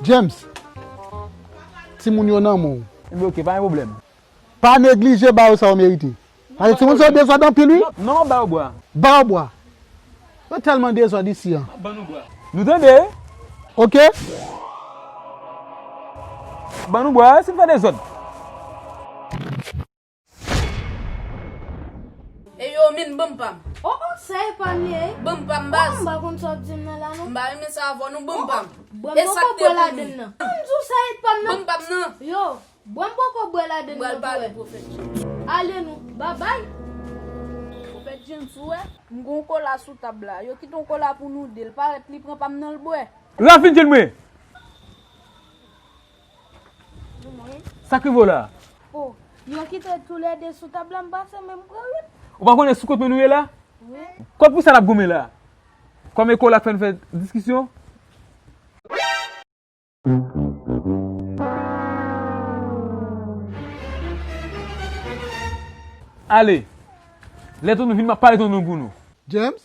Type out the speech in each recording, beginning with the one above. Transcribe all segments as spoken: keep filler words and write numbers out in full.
James, timoun yo nan men w. Ebyen, oke, pa gen pwoblèm. Pa neglije ba yo sa yo merite. Paske timoun sa yo dezòd anpil, wi. Non, non, ba yo bwa. Ba yo bwa. Yo tèlman dezòd isi a. Ban nou bwa. Nou tande? Oke. Ban nou bwa, si n fè dezòd. E yo, min, ban m pa m. Oh, oh, sa e pa m ye. Ban m pa m, baz. Oh, m pa konn sa w ap di m nan la, non. M pa renmen sa avè w, non, ban m pa m. Bwè m poko bwè ladann nan. M di w sa e pa m nan. Ban m pa m nan. Yo, bwè m poko bwè ladann nan. M pral pale pwofèt James. Ale nou, babay. Pwofèt James, ou wè, m gon kola sou tab la. Yo kite yon kola pou nou de. L parèt li pran pa m nan l bwè. Ralph vin jwenn mwen. Sa k rive w la? Oh, yo kite toulède sou tab la, m pase men m pran wi. Ou pa konnen sou kot mwen nou ye la? Wi. Kot pou sa n ap goumen la? Kòm e kola k fè n fè diskisyon? Ale. Lè tonton vin, m ap pale tonton pou nou. James?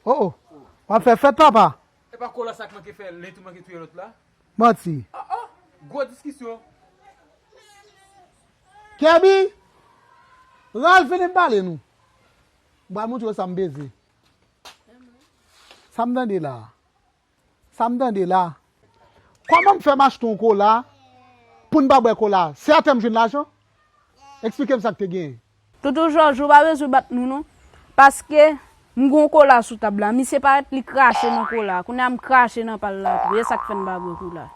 Oh, oh. W ap fè fèt, papa? E pa kola sa k manke fè len tou manke touye lòt la? Manti. Ah, ah, gwo diskisyon. Kèbi, Ralph vini m pale nou. M pral montre w sa m peze. Sa m tande la. Sa m tande la. Kòman m fè m achte yon kola pou n pa bwè kola? Se atè m jwenn lajan? Eksplike m sa k te genyen. Tonton Jòj, ou pa bezwen bat nou non. Paske m gon kola sou tab la. Misye parèt li krache nan kola. Kounye a m krache nan pa l la tou. E sa k fè n pa bwè kola.